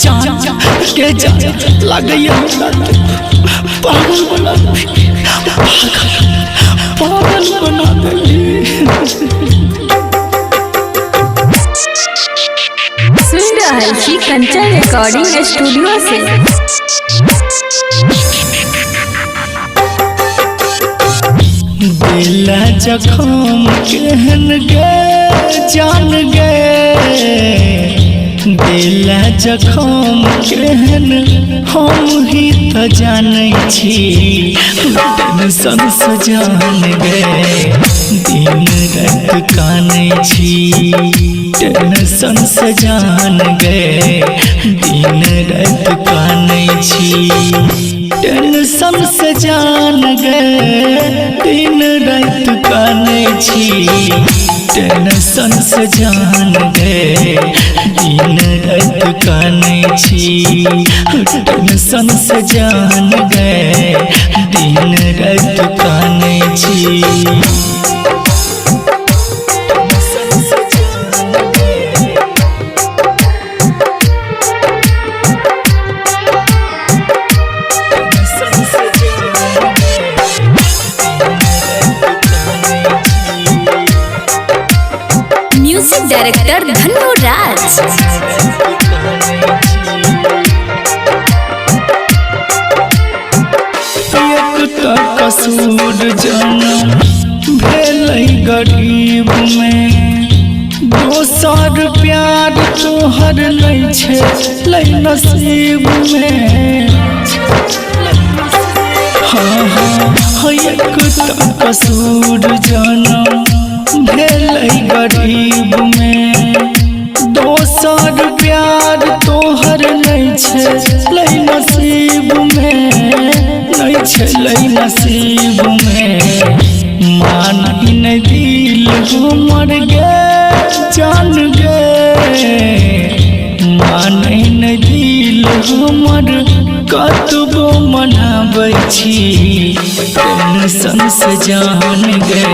जान के जान लागैया हमरा पागल बना पागल पागल बना देली। सुन रहल छी कंचन रिकॉर्डिंग स्टूडियो से। दिल जखम केहन गे जान गे, दिल जखम केहन हम ही त जानै छी, टेंशन से जान गे दिन राति कानै छी, टेंशन से जान गे दिन राति कानै छी, टेंशन से जान गे दिन राति कानै छी, टेंशन से जान गे दिन राति कानै छी, टेंशन से जान गे दिन राति कानै छी। म्यूजिक डायरेक्टर धनु राज। एक त कसूर जनम भेलै गरीब में, दोसर प्यार तोहर नै छै लै नसीब में। हाँ हाँ, एक त कसूर जनम भेलै गरीब में, दोसर प्यार तोहर नै छै लै नसीब में, नै छै लै नसीब में। मान नै दिल हमर गे जान गे, मान नै दिल हमर कतबो मनाबै छी, टेंशन से जान गे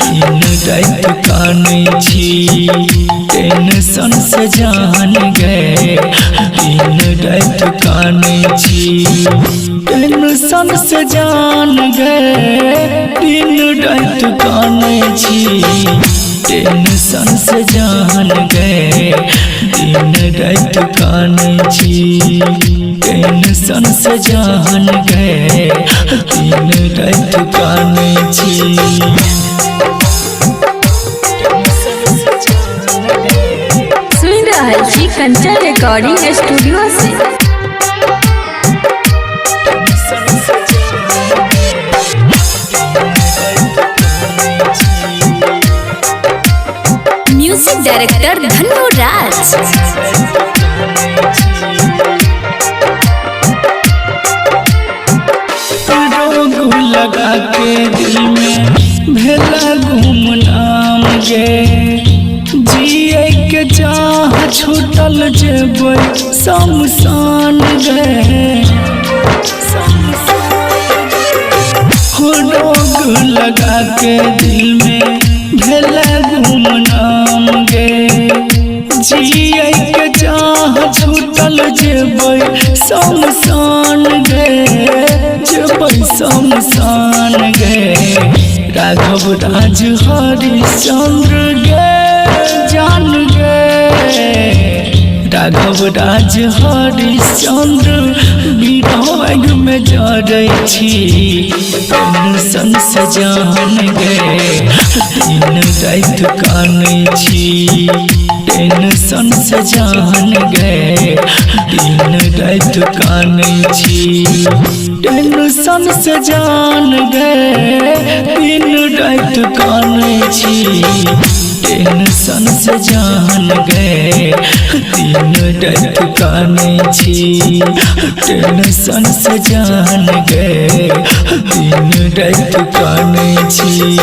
दिन राति कानै छी, टेंशन से जान गे दिन राति कानै छी, टेंशन से जान गे दिन राति कानै छी, टेंशन से जान गे दिन राति कानै छी, टेंशन से जान गे दिन राति कानै छी। सुन रहल छी कंचन रिकॉर्डिंग स्टूडियो से। म्यूजिक डायरेक्टर धनु राज। रोग लगा के दिल में भेला गुमनाम गे, जिए के चाह छूटल जेबै शमशान गे। हो रोग लगा के दिल में भेला गुमनाम गे, जिए के चाह छूटल जेबै शमशान गे, जेबै शमशान गे। राघव राज हरिश्चंद्र गे जान गे, राघव राज हरिश्चंद्र विरह में जरै छी, टेंशन से जान गे दिन राति कानै छी, टेंशन से जान गे दिन राति कानै छी, टेंशन से जान गे दिन राति कानै छी, टेंशन से जान गे दिन राति कानै छी, टेंशन से जान गे दिन राति कानै छी।